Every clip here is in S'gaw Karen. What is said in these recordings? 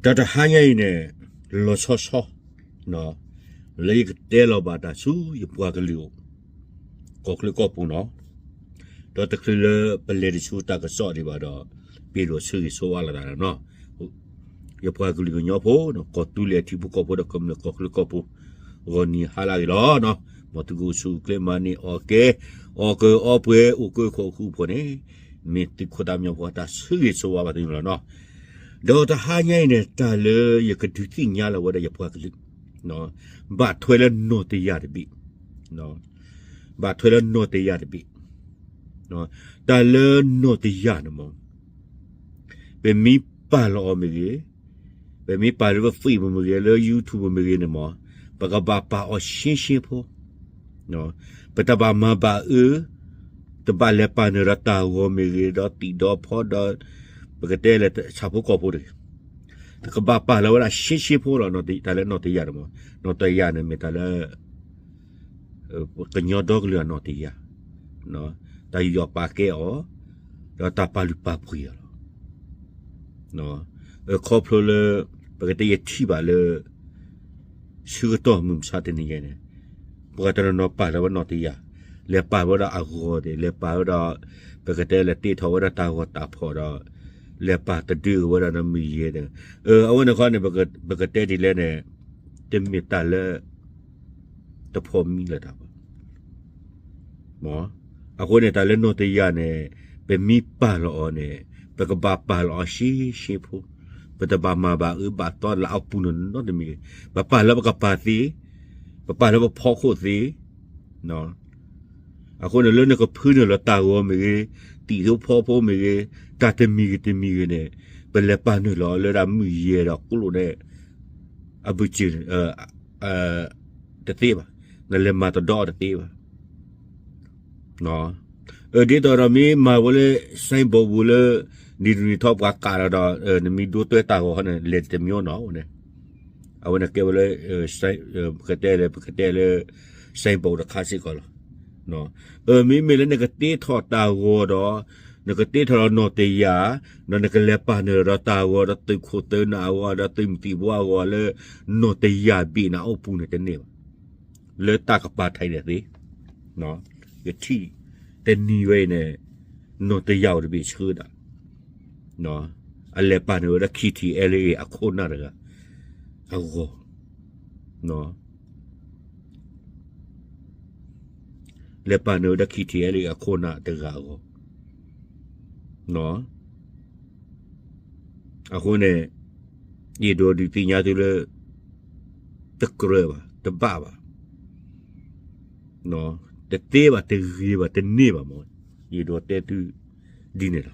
တၢ်တဟါညါအံၤန့ၣ် လီၤဆီဆီ လၢယကတဲလီၤဘၣ်တၢ်ဆူယပှၤကလုာ်အိၣ် ကီၢ်ချၢကီၢ်ပူၤနီၤ, ဒီးတချုးလၢပလဲၤတဆူတၢ်ကစီၣ်ဒံးဘၣ်ဒီး ပ့ၤဒိၣ်ဆၢဂ့ၤဆၢဝါလိာ်သးနီၤ, ယပှၤကလုာ်ကညီဖိ ကီၢ်သူလ့ၤထံဖိကီၢ်ဖိဒီးကမျၢၢ်ကီၢ်ချၢကီၢ်ပူၤ ဂီၤနံၤဟါလၢအဂ့ၤလီၤနီၤ, မ်သုကအိၣ်ဆူၣ်အိၣ်ချ့မၤန့ၢ်အီၣ်ကဲ အီၣ်ကၢအီပှဲၤ အိၣ်ကၢခိၣ်ဃူဖိးန့ၣ် မ့ၢ်သုးခိၣ်သးမံဖိတၢ်ဆၢဂ့ၤဆၢဝါဘၣ်သုန့ၣ်လီၤနီၤ. ဒီးတဟါညါအံၤန့ၣ် တၢ်လၢယကဒုးသ့ၣ်ညါလီၤဝဲဒၣ်ယပှၤကလုာ် ဘၣ်ထွဲလၢနီၢ်တယၢ်တဘ့ၣ်, ဘၣ်ထွဲလၢနီၢ်တယၢ်တဘ့ၣ်, တၢ်လၢနီၢ်တယၢ်န့ၣ်မ့ၢ် ပမ့ၢ်ပာ်လီၤအီၤမ့ၢ်ဂ့ၤ, ပမ့ၢ်ပာ်လၢပ Facebook မ့ၢ်ဂ့ၤ လၢ YouTube မ့ၢ်ဂ့ၤန့ၣ်မ့ၢ် ပကဘၣ်ပာ်အီၤရှဲရှဲဖိ, ပတဘၣ်မၤဘၣ်အၢ, တဘၣ်လဲၤပာ်နုာ်ဒီးတၢ်ဂီၤမ့ၢ်ဂ့ၤ ဒီးသံၣ်ဒီးဖီဒီး ပကတဲလၢဆၣ်ဖိကီၢ်ဖိတဂ့ၤ, တကဘၣ်ပာ်လီၤဝဲဒၣ်ရှဲရှဲဖိလီၤ. တၢ်လၢနီၢ်တယၢ်န့ၣ်မ့ၢ် နီၢ်တယၢ်န့ၣ်မ့ၢ်တၢ်လၢ ကညီဒီကလုာ်အနီၢ်တယၢ်, တၢ်ယူးယီၣ်ပာ်ကဲအီၤ, ဒီးတၢ်ပာ်လုၢ်ပာ်ပှ့ၤအီၤလီၤ. ခီဖျိလၢ ပကတဲယထံၣ်ဘၣ်လၢ ဆၢကတီၢ်မုၢ်မဆါတနံၤညါန့ၣ် ပှၤတနီၤနီၤပာ်လီၤဝဲနီၢ်တယၢ်, လဲၤပာ်ဝဲဒၣ်အဂီၤသ့ၣ် လဲၤပာ်ဝဲဒၣ် ပကတဲလဲၤတ့ထီၣ်ဝဲဒၣ်တၢ်ဂီၤတၢ်ဖီၣ်ဒီး လဲၤပာ်တဒုဝဲဒၣ်နီၢ်မုၢ်ယဲၢ်ဒီး အဝဲန့ၣ်ခီန့ၣ် ပကတဲဒ်လဲၣ်န့ၣ် တမ့ၢ်တၢ်လၢ တဖိးမံလၢၤတၢ်ဘၣ်. အဃိန့ၣ်တၢ်လၢနီၢ်တယၢ်န့ၣ် ပမ့ၢ်ပာ်လီၤအီၤန့ၣ် ပကဘၣ်ပာ်လီၤအီၤရှဲရှဲဖိ, ပတဘၣ်မၤဘၣ်အၢဘၣ်သီလၢအပူၤနီၢ်နီၢ်တမံၤ, ပပာ်လၢပကပၤသ့, ပပာ်လၢပဖီခိၣ်သ့ အဃိန့ၣ်လၢနကဖုနုာ်လီၤတၢ်ဂီၤမ့ၢ်ဂ့ၤ, သံၣ်ဖိဖီဖိမ့ၢ်ဂ့ၤ, တၢ်တမံၤဂ့ၤတမံၤဂ့ၤန့ၣ် ပလဲၤပာ်နုာ်လီၤလၢဒၣ်မုၢ်ယဲၢ်ဒီးကျိၣ်န့ၣ် အဘုၣ်စၢၤ တသ့ဘၣ်, နလဲၤမၤတဒီးအီၤတသ့ဘၣ်. ဒ်သိးဒီးမ့ၢ်မၤဝဲလၢ စဲဘိးပူၤလၢ နံၤတနံၤထီၣ်ပှၤကးဒီးဒီး နမ့ၢ်ဒိတွဲတၢ်ဂီၤဟီန့ၣ် လဲၤတမံၤနီၤန့ၣ်, အဝဲန့ၣ်ကဲဝဲလၢ ပကတဲလၢ ပကတဲလၢ စဲဘိးတခါစ့ၢ်ကီးလီၤ. မ့မ့ၢ်လၢနကတ့ထီၣ်တၢ်ဂီၤဒီး နကတ့ထီၣ်ဒီးနီၢ်တယၢ် ဒီးနကလဲၤပာ်နုာ်ဒီးတၢ်ဂီၤဒီးသုးခိၣ်သုးနၢ်အဂီၤဒီးသုးမုၢ်သံၣ်ဘိအဂီၤလၢ နီၢ်တယၢ်ဘ့ၣ်န့ၣ်အအိၣ်ပူၤန့ၣ်တန့ၢ်ဘၣ်. လၢတၢ်ကပၤထံးန့ၣ်သ့ ယထံၣ်တနံၤဝဲအံၤန့ၣ် နီၢ်တယၢ်အိၣ်တဘ့ၣ်ဆှၢဒၣ် အလဲၤပာ်နုာ်ဝဲဒၣ် KTLA အခိၣ်နၢ်တဂၤအဂီၤ, လဲၤပာ်နုာ်ဝဲဒၣ် KTLA အခိၣ်နၢ်တဂၤအဂီၤ. အဃိန့ၣ် ယအဲၣ်ဒိးဒုးသ့ၣ်ညါသုလၢ တကြၢးဘၣ် တဘၣ်ဘၣ် တသ့ဘၣ် တဂ့ၤဘၣ် တန့ၢ်ဘၣ်မး, ယအဲၣ်ဒိးတဲသုဒ်န့ၣ်လီၤ.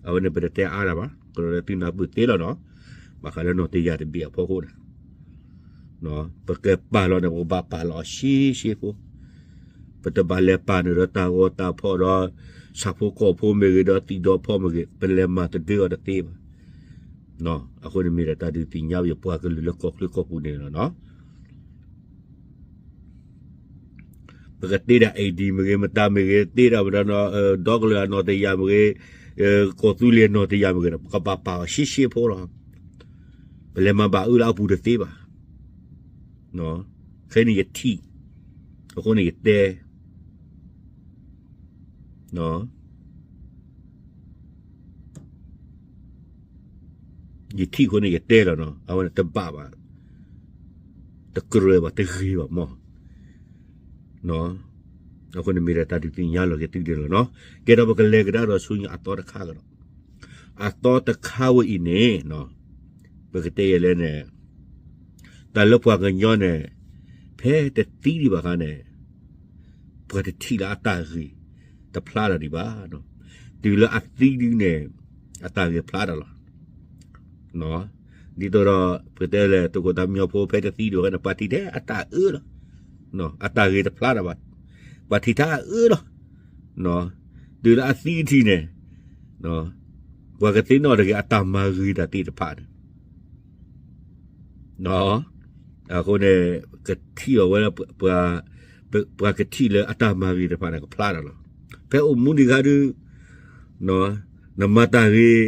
အဝဲန့ၣ်ပတတဲအါတၢ်ဘၣ်, ကဒီးလၢသုနၢ်ပၢၢ်သ့လီၤနီၤ, ဘၣ်ဃးလၢနီၢ်တယၢ်တဘ့ၣ်အဖီခိၣ်န့ၣ် ပကပာ်လီၤန့ၣ် ပကဘၣ်ပာ်လီၤအီၤရှဲရှဲဖိ, ပတဘၣ်လဲၤပာ်နုာ်ဒီးတၢ်ဂီၤတၢ်ဖီၣ်ဒီး ဆၣ်ဖိကီၢ်ဖိမ့ၢ်ဂ့ၤ ဒီးသံၣ်ဒီးဖီမ့ၢ်ဂ့ၤ ပလဲၤမၤတဒၢအီၤတသ့ဘၣ်. အဃိန့ၣ်မ့ၢ်ဒီးတၢ်ဒုးသ့ၣ်ညါယပှၤကလုာ်လၢကီၢ်ချၢကီၢ်ပူၤန့ၣ်လီၤနီၤ. ပကတ့ဒၣ် ID မ့ၢ်ဂ့ၤ မတၤမ့ၢ်ဂ့ၤ တ့ဒၣ်ဝဲဒၣ် ဒီကလုာ်အနီၢ်တယၢ်မ့ၢ်ဂ့ၤ, ကီၢ်သူလ့ၤအနီၢ်တယၢ်မ့ၢ်ဂ့ၤဒီး ပကဘၣ်ပာ်အီၤရှဲရှဲဖိလီၤ. ပလဲၤမၤဘၣ်အၢလၢအပူၤတသ့ဘၣ်. ခဲအံၤန့ၣ်ယထံၣ်, အဃိန့ၣ်ယတဲ ယထံၣ်အဃိန့ၣ်ယတဲလီၤနီၤ, အဝဲန့ၣ်တဘၣ်ဘၣ်, တကြၢးဘၣ် တဂ့ၤဘၣ်မး. အဃိန့ၣ်မ့ၢ်ဒီးတၢ်ဒုးသ့ၣ်ညါလီၤက့ၤသုဒ်န့ၣ်လီၤနီၤ. ကဲဒီးပကလဲၤကဒါဒီးဆူညါအသီတခါကဒီး, အသီတခါဝဲအံၤန့ၣ် ပကတဲယဲလဲၣ်န့ၣ် တၢ်လၢပှၤကညီန့ၣ် ဖဲတသံဒံးဘၣ်အခါန့ၣ် ပှၤတထံၣ်လၢအတၢ်ဂ့ၤတဖျါတၢ်ဒံးဘၣ်. တုၤလၢအသံဒုန့ၣ် အတၢ်ဂ့ၤဖျါတၢ်လီၤ. ဒ်သိးဒီး ပကတဲလဲၣ် သုးခိၣ်သးမံညီဖိ ဖဲတသံဒံးဘၣ်အခါန့ၣ် ပှၤထံၣ်ထဲအတၢ်အၢလီၤ. အတၢ်ဂ့ၤတဖျါတၢ်ဘၣ်. ပှၤထံၣ်ထဲအအၢလီၤ. တုၤလၢအသံထံၣ်န့ၣ် ပှၤကသ့ၣ်နီၣ်တဂ့ၤ အတၢ်မၤဂ့ၤတၢ်သ့ၣ်တဖၣ်န့ၣ် အဃိန့ၣ် ကထံၣ်အီၤဝဲ ပှၤကထံၣ်လၢအတၢ်မၤဂ့ၤတဖၣ်န့ၣ် ကဖျါတၢ်လီၤ. ဖဲအိၣ်မူဒံးခါဒု နမၤတၢ်ဂ့ၤ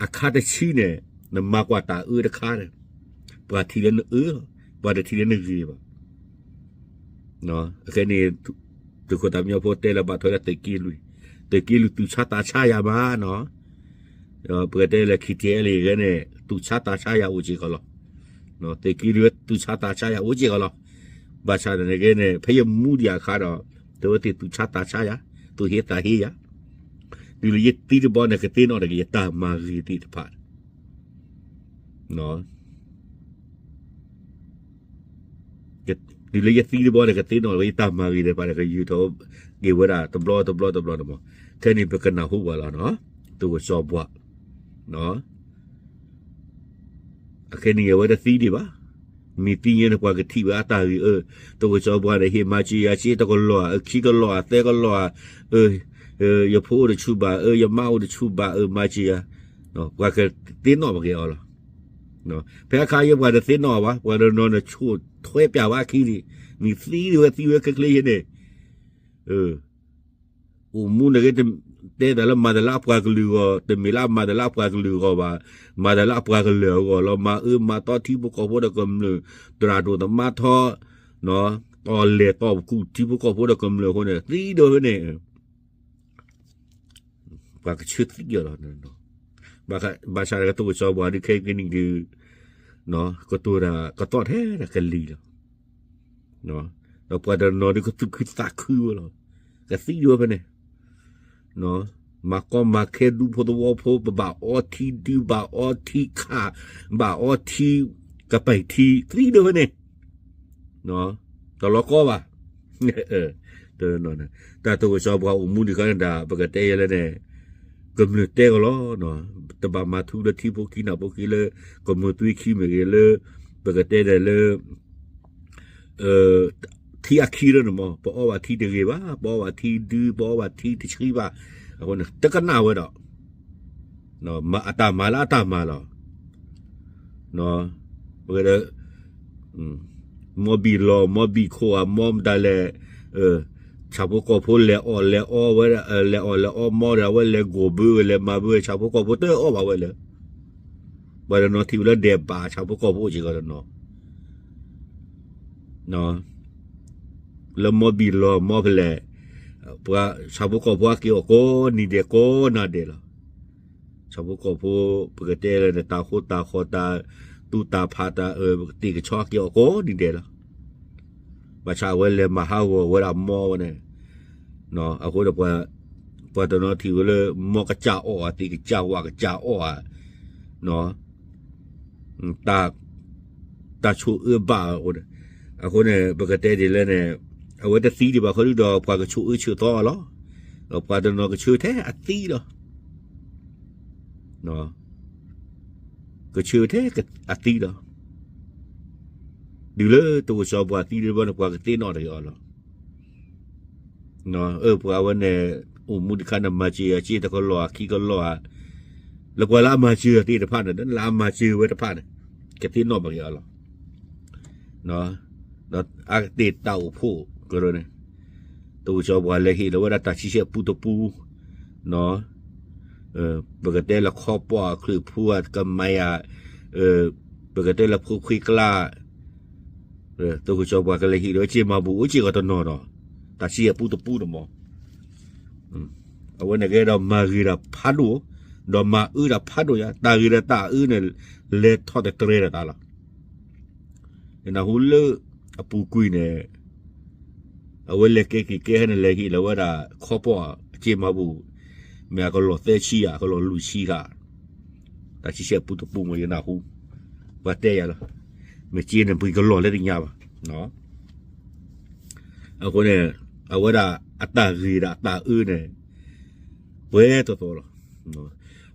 အခါတဆံန့ၣ် နမၤကွၢ်တၢ်အၢတခါန့ၣ်, ပှၤထံၣ်လၢနအၢလီၤ, ပှၤတထံၣ်လၢနဂ့ၤဘၣ်. အခဲန့ၣ် သုးခိၣ်သၣ်မံညီၤဖိတဲလၢ ဘၣ်ထွဲလၢသုးက့လွံၢ်, သုးက့လွံၢ်သူၣ်ဆါသးဆါယၤမးနီၤ. ပကတဲလၢ ခံထံအဲလ့ၣ် ဂဲန့ၣ် သူၣ်ဆါသးဆါယၤအိၣ်စ့ၢ်ကီးလီၤ. သုးက့လွံၢ်သူၣ်ဆါသးဆါယၤအိၣ်စ့ၢ်ကီးလီၤ. ဘၣ်ဆၣ်န့ၣ်ဂ့ၤန့ၣ် ဖဲယမူဒံးအခါဒီး တဝဲသ့ၣ်သူၣ်ဆါသးဆါယၤ, သူၣ်ဟ့သးဟ့ယၤ, တုၤလၢယသံတဘျီန့ၣ် ကသ့ၣ်နီၣ်တဂ့ၤ ယတၢ်မၤဂ့ၤသ့ၣ်တဖၣ် တုၤလၢယသံတဘျီန့ၣ် ကသ့ၣ်နီၣ်လၢယတၢ်မၤဂ့ၤသ့ၣ်တဖၣ်န့ၣ် ကယုၢ်ထီၣ်က့ၤဝဲဒၣ်တဘျီတဘျီတဘျီန့ၣ်မး. ခဲန့ၣ်ပကနၢ်ဟူဘၣ်လီၤနီၤ, သုးခိၣ်စီၤပှၤ အခဲန့ၣ်အဝဲတသံဒံးဘၣ်. မ့ၢ်သံညါန့ၣ် ပှၤကထံၣ်ဝဲအတၢ်ဂ့ၤ, အၢ, သုးခိၣ်စီၤပှၤန့ၣ် ဟ့ၣ်မၤစၢၤယၤ စ့တကလီၢ်, အၢ, ခံကလီၢ်, သၢကလီၢ်, အၢ, ယဖိအိၣ်တဆူၣ်ဘၣ်, အၢ, ယမါအိၣ်တဆူၣ်ဘၣ်, အၢ, မၤစၢၤယၤ, ပှၤကသ့ၣ်နီၣ်ပက့ၤအီၤလီၤ. ဖဲအခါယဲပှၤတသ့ၣ်နီၣ်ဘၣ်, ပှၤတနီၤန့ၣ် ဆိၣ်ထွဲပျးဝဲအခံန့ၣ်, မ့ၢ်သံဒံးဝဲသံဝဲချ့ချ့ယဲန့ၣ် အိၣ်မူန့ၣ်ဂ့ၤ တဲတၢ်လၢမၤတၢ်လၢအပှၤကလုာ်အဂီၢ်, တမ့ၢ်လၢအမၤတၢ်လၢအပှၤကလုာ်အဂီၢ်ဘၣ်, မၤတၢ်လၢအပှၤကလုာ်အဂီၢ်လီၤ. မၤအၢမၤသီထံဖိကီၢ်ဖိဒီးကမျၢၢ်, သရၣ်ဒိၣ်သမါထီ, တီၢ်လဲၢ်တီၢ်ပကူၣ်ထံဖိကီၢ်ဖိဒီးကမျၢၢ်အဃိန့ၣ် သံဒိၣ်ဖဲန့ၣ် ပှၤကဆၢသံအီၤလီၤ. ဘၣ်ဆၣ်ဒီးကတိၤကစီၤပှၤဒုးခဲကနံၣ်ဒုး ကတိၤတၢ်ကသီၣ်ထဲဒၣ်ကလံၤလီၤ. ဒီးပှၤတနီၤဒုးကသူၣ်ခုသးခုဝဲလီၤ. ကသံဒိၣ်ဖဲန့ၣ် မၤကီမၤခဲဒူဖိသဝီဖိ ပဘၣ်အီထံဒု ဘၣ်အီထံခး ဘၣ်အီထံ ကပၤထံ သံဒိၣ်ဖဲန့ၣ် တလီၤကီဘၣ်. တၢ်တိၤကစီၤပှၤအိၣ်မူဒံးခါန့ၣ်ဒၣ် ပကတဲယဲလၢန့ၣ် ကမျၢၢ်တဲကလီၤ, တဘၣ်မၤထူလၢထံဖိကံနီၤဖိခံလၢ ကမျၢၢ်သွံခံမ့ၢ်ဂ့ၤလၢ ပကတဲဒၣ်လၢ ထံအခံလၢန့ၣ်မး ပအီဘၣ်ထံတဂ့ၤဘၣ်, ပအီဘၣ်ထံဒု ပအီဘၣ်ထံတဆှံဘၣ်, အဃိန့ၣ် တကနၣ်ဝဲဒီး အတၢ်မၤလၢအတၢ်မၤလီၤ. ပကတဲ မီဘံၣ်လီၤ မီဘံၣ်ခိၣ်ဧါ မီမတၤလဲၣ်, ဆၣ်ဖိကီၢ်ဖိလဲၤအီၣ်လဲၤအီဝဲ, လဲၤအီၣ်လဲၤအီမီဒီး အဝဲလဲၤဂီၢ်ဘၢဝဲ လဲၤမၤဘၢဝဲ ဆၣ်ဖိကီၢ်ဖိတအီၣ်ဘၣ်ဝဲလၢ ပှၤတနီၤထံၣ်ဝဲလၢဒဲးဘး ဆၣ်ဖိကီၢ်ဖိအိၣ်စ့ၢ်ကီးတနီၤ လၢမီဘံၣ်လီၤမီဖဲလဲၣ်, ပှၤဆၣ်ဖိကီၢ်ဖိအက့ၤအီၣ်ကိးနံၤဒဲးကိးနၤဒဲးလီၤ. ဆၣ်ဖိကီၢ်ဖိ ပကတဲလၢန့ၣ် တၢ်ဃိတၢ်ဃီၤ တၢ်သူၣ်တၢ်ဖး တၢ်အၢ တ့ၢ်ကဆီအက့ၤအီၣ်ကိးနံၤဒဲးလီၤ. ဘၣ်ဆၣ်အဝဲလဲၤမၤဟးဂီၤဝဲဒၣ်မီဝဲန့ၣ်, အဃိဒီး ပှၤတနီၤထံၣ်ဝဲလၢ မီကစၢ်အီၣ်ဧါ သ့ၣ်ကစၢ်ဝၣ်ကစၢ်အီၣ်ဧါ တၢ်ဆိၣ်အၢဘၣ်အဃိန့ၣ်, အဃိန့ၣ် ပကတဲဒ်လဲၣ်န့ၣ်, အဝဲတသံဒံးဘၣ်ဃီဒီး ပှၤကဆိၣ်အၢဆိၣ်သီအီၤလီၤ. ပှၤတနီၤကဆၢထဲအသံလီၤ. ကဆၢထဲအသံလီၤ. တုၤလၢတဝီစီၤပှၤသံတဘျီန့ၣ် ပှၤကသ့ၣ်နီၣ်တဂ့ၤအီၤလီၤ. အၢ ပှၤဝဲန့ၣ် အိၣ်မူတခါန့ၣ် မၤစၢၤယၤစ့တကလီၢ်ဧါ ခံကလီၢ်ဧါ, လၢပှၤလၢအမၤစၢၤသ့ၣ်တဖၣ်န့ၣ် လၢအမၤစၢၤဝဲတဖၣ်န့ၣ် ကသ့ၣ်နီၣ်ဘၣ်က့ၤအီၤလီၤ. ဒီးအကတ့ၢ်တၢ်အိၣ်ဖှိၣ်ကရၢန့ၣ်, တဝီစီၤပှၤလဲၤဟ့ၣ်လီၤဝဲဒၣ်တၢ်ဆံဆဲၣ်ပူတပူ, ပကတဲလၢခီပီၢ်အချၢၣ်ဖူအကမၤယၤ, ပကတဲလၢဖိခွ့ကျါ, တဝီစီၤပှၤကလဲၤဟ့ၣ်လီၤဝဲစ့မၤဘူၣ်အိၣ်စ့ၢ်ကီးတနီၤဒီး တၢ်ဆံဆဲၣ်ပူတပူန့ၣ်မး အဝဲန့ၣ်ကဲဒီးမၤဂ့ၤတၢ်ဖးဒိၣ်, ဒီးမၤအၢတၢ်ဖးဒိၣ်ညါ, တၢ်ဂ့ၤဒီးတၢ်အၢန့ၣ် လဲၤထီၣ်တတြဲၤဒီးတၢ်လီၤ. နၢ်ဟူလၢအပူၤကွံာ်န့ၣ်, အဝဲလဲၤကဲက့ၤကဲဟဲန့ၣ် လဲၤဟ့ၣ်လီၤဝဲဒၣ် ခီပီၢ်စ့မၤဘူၣ်, မ့ၢ်အကလီၢ်သၢဆံဧါ, အကလီၢ်လွံၢ်ဆံဧါ, တၢ်ဆံဆဲၣ်ပူတပူမး ယနၢ်ဟူ, ပှၤတဲယၤလီၤ. မ့ၢ်စ့န့ၣ် ပှၤကလီၢ်လၢတညါဘၣ် အဃိန့ၣ် အဝဲဒၣ်အတၢ်ဂ့ၤဒီးအတၢ်အၢန့ၣ် ပှဲၤတသီလီၤ.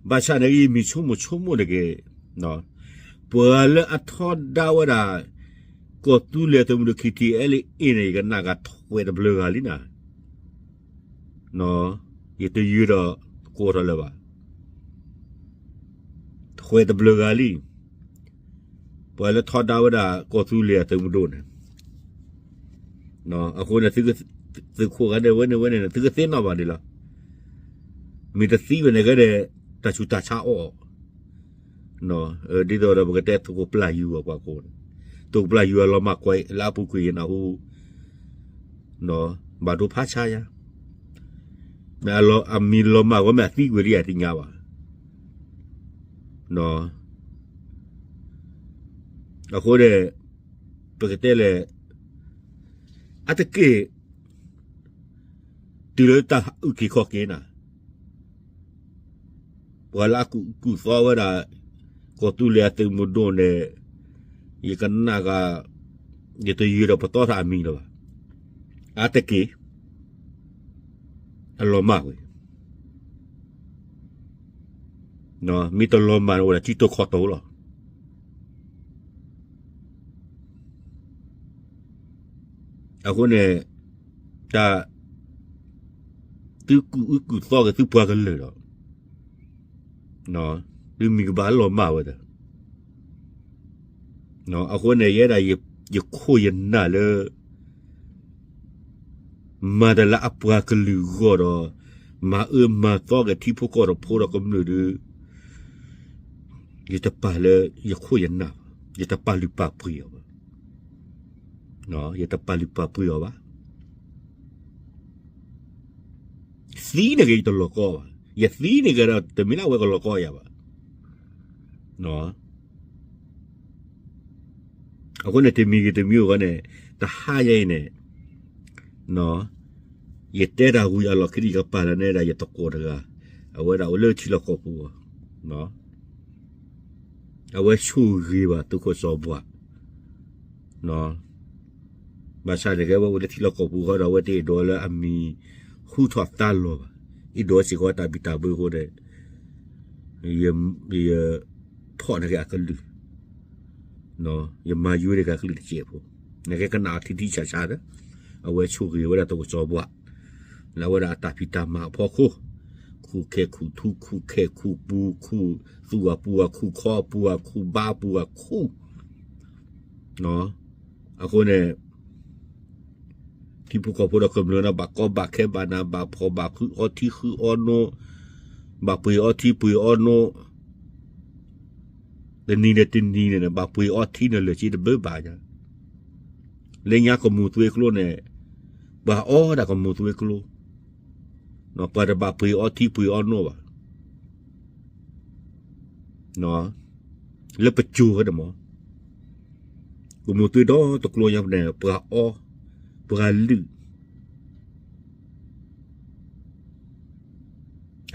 ဘၣ်ဆၣ်န့ၣ်ဂ့ၤ မ့ၢ်ဆိကမိၣ်ဆိကမိၣ်တက့ၢ်, ပှၤလၢအထီဒါဝဲဒၣ် ကီၢ်သူလ့ၤသုးမုၢ်ဒိၣ် ခံထံအဲလ့အ့ၣ်န့ၣ် ယကနၣ်ကထွဲးတဘျုးဂၤလံနၤ, ယတယုၢ်ဒီးကိးထီၣ်လၢၤဘၣ် ထွဲးတဘျုးဂၤလံ, ပှၤလၢထီဒါဝဲဒၣ်ကီၢ်သူလ့ၤအသုးမုၢ်ဒိၣ်န့ၣ်, အဃိန့ၣ် သုးခိၣ်ဂၤဒဲးဝဲန့ၣ်ဝဲန့ၣ် သုကသ့ၣ်နီၣ်ဘၣ်ဒ်လီၤ. မ့ၢ်တသံဝဲန့ၣ်ကဲဒီး တၢ်ဆူးတၢ်ဆါအီၣ်, ဒ်သိးဒီးပကတဲသုးခိၣ်ပျၢ်ယူၤအပှၤကိးန့ၣ်, သုးခိၣ်ပျၢ်ယူၤအလီၤမၢ်ကွဲးလၢအပူၤကွံာ်ယနၢ်ဟူ, ဘၣ်ဒိဖးဆါယၤ, မ့ၢ်အမံၤလီၤမၢ်ဝဲမ့ၢ်အသံကွံာ်လံယသ့ၣ်ညါဘၣ်. အဃိန့ၣ် ပကတဲလဲၣ်, အါတက့ၢ် တုၤလၢတၢ်အုၣ်က့ၤခီၣ်က့ၤနၤ ပှၤလၢအကူၣ်သီဝဲဒၣ် ကီၢ်သူလ့ၤအသုးမုၢ်ဒိၣ်န့ၣ် ယကနၣ်ဂၤ ယတယုာ်ဒီးပသီထီၣ်အမံၤလၢၤဘၣ်. အါတက့ၢ် အလီၤမၢ်ဝဲ, မ့ၢ်တလီၤမၢ်န့ၣ်အိၣ်ဒၣ်ကံတိခီၣ်တိလီၤ. အဃိန့ၣ် တၢ် သုကူၣ်အုၣ်ကူၣ်သီက့ၤသုပှၤကလုာ်ဒီး သုမံၤကဘၣ်လီၤမၢ်ဝဲဒီး အဃိန့ၣ် ယဲဒၣ်ယခိၣ်ယနၢ်လၢ မၤတၢ်လၢအပှၤကလုာ်ဂီၢ်ဒီး မၤအၢမၤသီက့ၤထံဖိကီၢ်ဖိဒီးကမျၢၢ်ဒီး ယတပာ်လၢယခိၣ်ယနၢ်ဘၣ်, ယတပာ်လုၢ်ပာ်ပှ့ၤအီၤဘၣ်, ယတပာ်လုၢ်ပာ်ပှ့ၤအီၤဘၣ်. သံန့ၣ်ဂ့ၤ ယတလီၤကီဘၣ်, ယသံန့ၣ်ဂ့ၤဒီး တမ့ၢ်လၢအဝဲကလီၤကီယၤဘၣ်. အဃိန့ၣ် တမံၤဂ့ၤတမံၤဂ့ၤအဂီၢ်န့ၣ် တဟါညါအံၤန့ၣ် ယတဲတၢ်ဝံၤအလီၢ်ခံဒီး ယကပာ်လီၤန့ၢ်ဒၣ်ယသကိးတဂၤ, အဝဲဒၣ်အိၣ်လၢထံလီၢ်ကီၢ်ပူၤအဂီၢ်, အဝဲဆိၣ်ဂ့ၤဘၣ်သုးခိၣ်စီၤဘှး, ဘၣ်ဆၣ်န့ၣ် ကဲဝဲအိၣ်လၢထံလီၢ်ကီၢ်ပူၤဃီဒီး အဝဲတအဲၣ်ဒိးလၢအမံၤဟူထီၣ်သါလီၤဘၣ်, အဲၣ်ဒိးစ့ၢ်ကီးတၢ်ဘံၣ်တၢ်ဘၢအဃိန့ၣ် ယ ဖီၣ်န့ၢ်က့ၤအကလုၢ်, ယမၤယွၤန့ၢ်က့ၤအကလုၢ်တစဲးဖိ, နကဲကနၣ်အီၤထံထံဆးဆးဒီး အဝဲဆိၣ်ဂ့ၤဝဲဒၣ်သုးခိၣ်စီၤဘှး လၢအဝဲဒၣ်အတၢ်ဖံးတၢ်မၤအဖီခိၣ်, ခူၣ်ခဲခူၣ်ထူ ခူၣ်ခဲခူၣ်ပူၤ ခူၣ်သူၣ်အပူၤ အခူၣ်ခီအပူၤ အခူၣ်ဘါအပူၤ အခူၣ် အဃိန့ၣ် ထံဖိကီၢ်ဖိဒီးကမျၢၢ်န့ၣ် ဘၣ်ကီဘၣ်ခဲဘၣ်နးဘၣ်ဖှီၣ် ဘၣ်ဃုအီထံဃုအီနိ, ဘၣ်ပှ့ၤအီထံပှ့ၤအီနိ, တနံၤန့ၣ်တနံၤန့ၣ် ဘၣ်ပှ့ၤအီထံန့ၣ်လၢာ်စ့တဘၢဘၣ်ညါ, လၢညါကမူၤသွ့ကျိန့ၣ် ပှၤအီဒၣ်ကမူၤသွ့ကျိ, ပှၤတဘၣ်ပှ့ၤအီထံပှ့ၤအီနိဘၣ် လၢပစိၤဝဲန့ၣ်မး, ကမူၤသွ့ဒီတကျိညါန့ၣ် ပှၤအီ, ပှၤလုၢ်,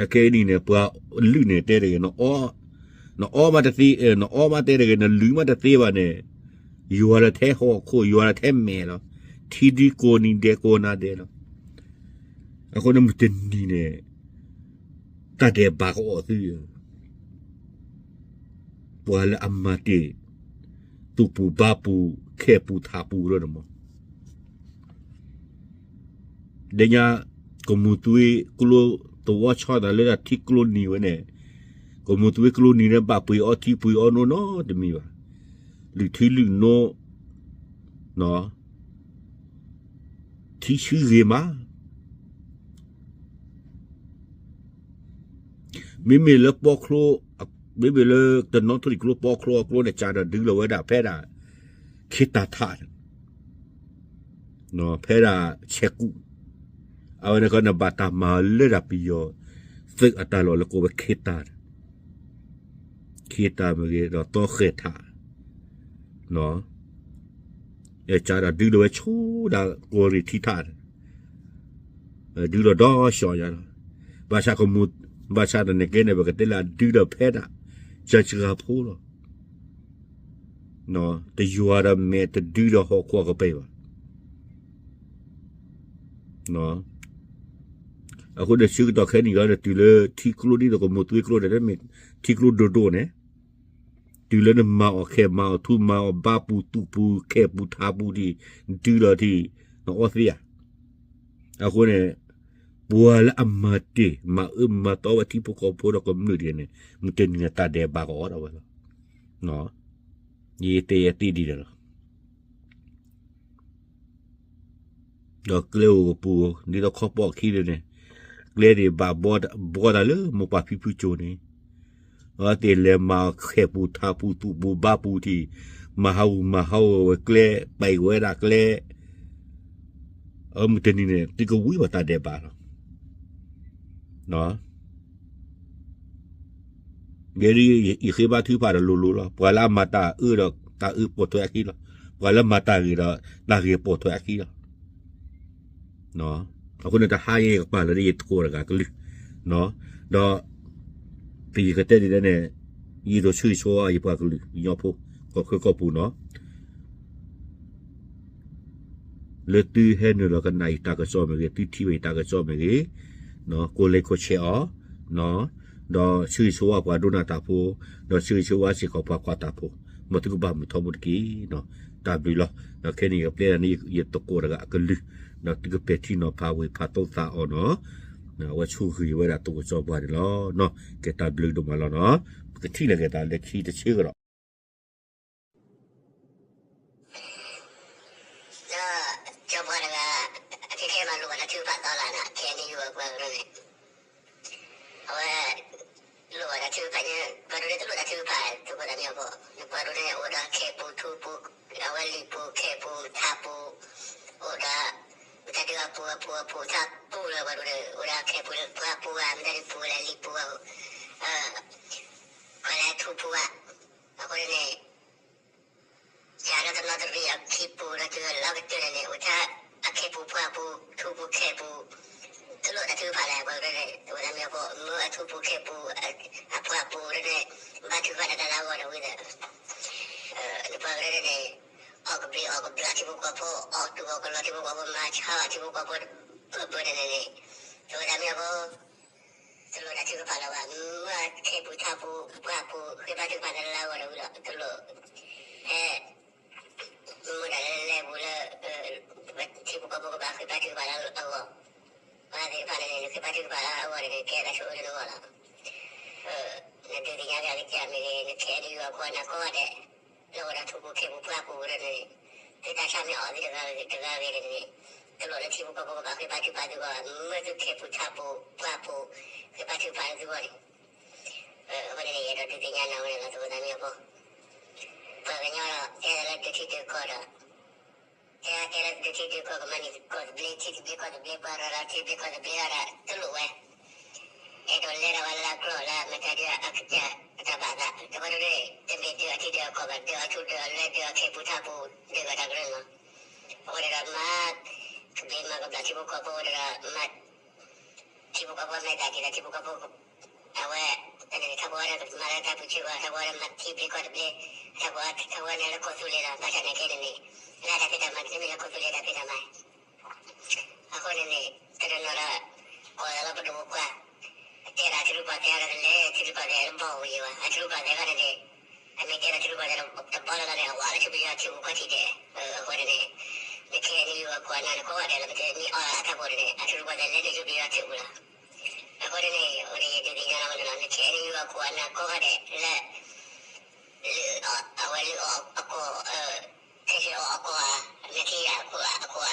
အခဲအံၤန့ၣ် ပှၤလုၢ်န့ၣ်တဲတဂ့ၤ, နအီမးတသ့, နအီမးတဲတဂ့ၤ, နလုၢ်မးတသ့ဘၣ်န့ၣ်, ယွၤလၢထဲဟီၣ်ခိၣ် ယွၤလၢထဲမဲာ်လီၤ, ထံဒုကိးနံၤဒဲးကိးနၤဒဲးလီၤ. အဃိန့ၣ်မုၢ်တနံၤန့ၣ် တၢ်ဒဲးဘးကအီၣ်သု, ပှၤလၢအမၤတ့ၢ် သူၣ်ပူၤဘါပူၤ ခဲပူၤထးပူၤလီၤန့ၣ်မး, ဒ်ညါ ကမူၤသွ့ကျိ သဝီဆီသးလၢဒၣ်ထံကျိနံၤဝဲန့ၣ်, ကမူၤသွ့ကျိနံၤန့ၣ် ဘၣ်ပှ့ၤအီထံပှ့ၤအီနိနီတမံၤဘၣ်, လုၢ်ထံလုၢ်နိ ထံဆှုဂ့ၤမး, မ့မ့ၢ်လၢပီချိ, မ့မ့ၢ်လၢတနီသရံၣ်ကျိပီချိအကျိန့ၣ် ကးဒီးဒုးလီၤဝဲဒၣ်ဖဲဒၣ် ခ့တၢ်ထးန့ၣ်, ဖဲဒၣ်ဆဲးကူၣ်, အဝဲန့ၣ်ခီန့ၣ် ဘၣ်တၢ်မၤလၢဒၣ်ပယီၤသုးအတၢ်လီၢ်လၢကိးဝဲခ့တၢ်န့ၣ်, ခ့တၢ်မ့ၢ်ဂ့ၤ ဒီးသီဃဲၤထး ကးဒီးဒုးလီၤဝဲဆိဒၣ်ကီၢ်ရ့ၣ်ထံထးန့ၣ်, ဒုးလီၤဒီးဆှီယါလီၤ, ဘၣ်ဆၣ်ကမူၤ, ဘၣ်ဆၣ်တနံၤကဲန့ၣ် ပကတဲလၢအဒုးဒီးဖဲဒၣ် ကၢ်စှၤဖိလီၤ, တယွၤဒီးမဲာ်တဒုးဒီးဟီၣ်ခိၣ်ကပၤဘၣ် အဃိန့ၣ်ဆၢကတီၢ်ခဲအံၤန့ၣ် တုၤလၢထံကျိဒ်သိးကမူၤသွ့ကျိန့ၣ် မ့ၢ်ထံကျိဒိၣ်ဒိၣ်န့ၣ်, တုၤလၢနမၤအီၣ်ခဲမၤအီၣ်ထူ မၤအီၣ်ဘါပူၤသူၣ်ပူၤ ခဲပူၤထးပူၤဒံး ဒုးလီၤဒံး နအီသ့ဧါ. အဃိန့ၣ် ပှၤလၢအမၤတ့ၢ် မၤအၢမၤသီဝဲထံဖိကီၢ်ဖိဒီးကမျၢၢ်ဒ်န့ၣ် မုၢ်တနံၤန့ၣ် တၢ်ဒဲးဘးကအီၣ်ဒၣ်ဝဲလီၤ. ယတဲယသ့ဒ်န့ၣ်လီၤ. ဒီးကျဲအိၣ်ကပူၤ ဒ်သိးခီပီၣ်ခံန့ၣ်န့ၣ် ကျဲန့ၣ်ဘၣ်ဘှီတၢ်လၢမိၢ်ပၢ်ဖံဖုစိၤန့ၣ်, အဝဲသ့ၣ်လဲၤမၤအီၤခဲပူၤထးပူၤသူၣ်ပူၤဘါပူၤထံး, မၤဟးဂူာ်မၤဟးဂီၤဝဲကျဲ, ပာ်အီၤဝဲဒၣ်ကျဲ, အမုၢ်တနံၤန့ၣ် သုကဝံၤဘၣ်တၢ်ဒဲးဘးလီၤ. ယဲဒၣ်ယဃ့ဘါထုကဖၣ်ဒီးလိၤလိၤလီၤ. ပှၤလၢအမၤတၢ်အၢဒီး တၢ်အၢပိာ်ထွဲအခံလီၤ. ပှၤလၢမၤတၢ်ဂ့ၤဒီး တၢ်ဂ့ၤပိာ်ထွဲအခံလီၤ. အဃိန့ၣ် တဟါအံၤယကပာ်လီၤဒ်ယသကိးတဂၤကလုၢ်, ဒီး ပယကတဲဒ်လဲၣ်န့ၣ်, ယဒိးဆၢဂ့ၤဆၢဝါယပှၤကလုာ်ကညီဖိ ကီၢ်ချၢကီၢ်ပူၤနီၤ, လၢသုဟဲနုာ်လီၤကနၣ်ယတၢ်ကစီၣ်မ့ၢ်ဂ့ၤ, သုထံၣ်ဝဲယတၢ်ကစီၣ်မ့ၢ်ဂ့ၤ, ကိးလဲၤကိးဆဲးအီၤ, ဒီးဆၢဂ့ၤဆၢဝါပှၤဒိကနၣ်တၢ်ဖိ, ဒီးဆၢဂ့ၤဆၢဝါစ့ၢ်ကီးပှၤကွၢ်တၢ်ဖိ, မ်သုကဘၣ်မုာ်ထီဘိတက့ၢ်. တၢ်ဘျုးလီၤ. ဒီးခဲအံၤယကပျဲဒၣ်န့ၢ်ယသကိးတဂၤအကလုၢ်, ဒီးသုကပဲာ်ထံနီၤဖးဝံၤဖးသိသးအီၤနီၤ, အဝဲဆိၣ်ဂ့ၤဝဲဒၣ်သကိးစီၤပှၢ်န့ၣ်လီၤ. ကဲတၢ်ဘျုးဒိၣ်မးလီၤနီၤ, ပကထံၣ်လိာ်က့ၤသးလၢခံတဆၢကဒီး. ဒီးစီၤပှၢ်တဂၤ အခဲခဲမၤလိာ်ဘၣ်တၢ်ထုကဖၣ်သီလၢ်န့ၣ် ခဲအံၤန့ၣ်ယိၤအပှၤကရၢန့ၣ် အဝဲ လိၣ်ဘၣ်တၢ်ထုကဖၣ်, ပှၤဒိးန့ၣ်တလိၣ်တၢ်ထုကဖၣ် သကိးသးမံအီၤဖိ, ပှၤဒိးန့ၣ်အိၣ်ဒီးခဲပူၤထူပူၤ, အဝဲလံာ်ပူၤခဲပူၤထးပူၤ, အိၣ်ဒီး မတၤဒုးအပူၤအပူၤအပူၤထးပူၤလၢပှၤဒိးန့ၣ် အိၣ်ဒီးခဲပူၤလၢပှၤပူၤဧါ, မတၤဒုးပူၤလၢလံာ်ပူၤဧါ, ခီလဲၣ်ထူပူၤဧါ, အဃိန့ၣ် ယၤလၢတနီသရံၣ်အခံပူၤဒီးတုၤလီၤကတၢၢ်န့ၣ်န့ၣ် အိၣ်ထဲအခဲပူၤပှၢ်ပူၤ ထူပူၤခဲပူၤ, တလိၣ်တၢ်ထုကဖၣ်လၢပှၤကရၢန့ၣ် သကိးသးမံအီၤဖိ မ့ၢ်အထူပူၤခဲပူၤ အပှၢ်ပူၤန့ၣ် ဘါထုကဖၣ်တၢ်လၢအဂီၢ်ဒီးဝံၤဒီး ပှၤကရၢန့ၣ် အီၣ်ကဘျံးအီၣ်ကဘျၣ်ထံဖိကီၢ်ဖိ အီၣ်တူၢ်အီၣ်ကလီထံဖိကီၢ်ဖိ မၤဆါထံဖိကီၢ်ဖိ ပၢၢ်ပၢၢ်န့ၣ်န့ၣ် သကိးသးမံအီၤဖိ တလိၣ်တၢ်ထုကဖၣ်လၢၤဘၣ်, မ့ၢ်အခဲပူၤထးပူၤပှၢ်ပူၤ ဃ့ဘါထုကဖၣ်တၢ်လၢအဂီၢ်ဒီးဝံၤဒီး တလိၣ် ဟဲ မ့ၢ်ဒၣ်လဲၤပူၤလၢ ထံဖိကီၢ်ဖိကဘၣ်ဃ့ဘါထုကဖၣ်လၢအဂီၢ်, ပှၤသ့ၣ်တဖၣ်န့ၣ်န့ၣ် နဃ့ဘါထုကဖၣ်လၢအဂီၢ်န့ၣ်န့ၣ် ကဲတၢ်ဆိၣ်အၢတနီၤလီၤ. နဒုးသ့ၣ်ညါက့ၤအကစၢ်မ့ၢ်ဂ့ၤ နခဲအံၤန့ၣ်ယိၤအခိၣ်အနၢ်ကိးဂၤဒဲး လၢအိၣ်ဒီးထူပူၤခဲပူၤပှၢ်ပူၤဝဲဒၣ်န့ၣ်န့ၣ် သုတၢ်ဆါမ့ၢ်အီၣ်သုတဂၤဂ့ၤတဂၤဂ့ၤန့ၣ်န့ၣ် တလိၣ်လၢထံဖိကီၢ်ဖိကဘၣ်ဃ့ဘါထုကဖၣ်သုဂီၢ်ဘၣ်, မ့ၢ်သုခဲပူၤထးပူၤပှၢ်ပူၤ ဃ့ဘါထုကဖၣ်လၢသုဂီၢ်န့ၣ် အဃိန့ၣ်န့ၣ် ယအဲၣ်ဒိးဒုးသ့ၣ်ညါနၤဝဲန့ၣ်လီၤ သကိးသးမံအီၤဖိ, ပှၤကညီဒီး တဲလၢဒုးထံဒုးကီၢ်ဒီး တဲလၢဒုးထံဒုးကီၢ် ကမၤန့ၢ်ကီၢ်သဘျ့ ထံသဘျ့ကီၢ်သဘျ့ ပှၤရၤလီၤထံသဘျ့ကီၢ်သဘျ့ဒီး တလိၣ်ဝဲ အဲၣ်ဒိးလဲၤဒီးဝဲလၢကျိာ်လၢအမဲာ်ညါဒုးအကစၢ်အတၢ်ဘၣ်သး တဘၣ်ဒိန့ၣ် တမ့ၢ်ဒုးအထံဒုးအကီၢ်ဘၣ် ဒုးအထူဒုးအလွဲၢ် ဒုးအခဲပူၤထးပူၤ ဒုးဂီၤတၢ်ကရၢလီၤ. အဃိန့ၣ်ဒီးမၤ ကဘျံးမၤကဘျၣ်ထံဖိကီၢ်ဖိဒီးမၤ ထံဖိကီၢ်ဖိမဲာ်သၣ်က့ၤဒီးထံဖိကီၢ်ဖိ အဝဲ တၢ်န့ၣ်ထီဘိဝဲဒၣ်မၤလၢတၢ်ပူၤဆံးဂီၢ် ထီဘိဝဲဒၣ်မၤထံသဘျ့ကီၢ်သဘျ့ ထီဘိဝဲထီဘိဝဲန့ၣ်လၢကီၢ်သူလ့ၤလီၤ ဘၣ်ဆၣ်နာ်က့န့ၣ်န့ၣ် လၢတၢ်ဖံးတၢ်မၤတမ့ၢ်လၢကီၢ်သူလ့ၤတၢ်ဖံးတၢ်မၤ အဃိန့ၣ်န့ၣ် တနီၤနီၤဒီး ကိးလီၤပဒိၣ်ပပှၢ် တဲဒၣ်ထံရူၢ်ကီၢ်သဲးဒီးတလဲၤထံရူၢ်ကီၢ်သဲးတဘီၣ်ဝံၤဘၣ် အထံရူၢ်ကီၢ်သဲးခီန့ၣ်န့ၣ် အမ့ၢ်တဲဒီးထံရူၢ်ကီၢ်သဲးတဘီၣ်လီၤလီၤန့ၣ် အဝဲလၢထံရူၢ်ကီၢ်သဲးထံဒဲး အဃိန့ၣ်န့ၣ် နခဲအံၤန့ၣ်ယိၤအခိၣ်အနၢ်နကိးဂၤဒဲးလၢပတဲမ့ၢ်အီၣ်လၢအထးခိၣ်န့ၣ် အထံရူၢ်ကီၢ်သဲးလဲၤနုာ်ထံရူၢ်ကီၢ်သဲးထံပူၤလီၤ အဃိန့ၣ်န့ၣ် အဝဲန့ၣ်ယဒုးသ့ၣ်ညါလီၤဝဲန့ၣ်လီၤ နခဲအံၤန့ၣ်ယိၤအခိၣ်အနၢ်ကိးဂၤဒဲးလၢ လၢ အဝဲလၢအီၣ်အကီၢ် ခဲဆ့အီၣ်အကီၢ်ဧါ နထံၣ်အခိၣ်အခိၣ်ဧါ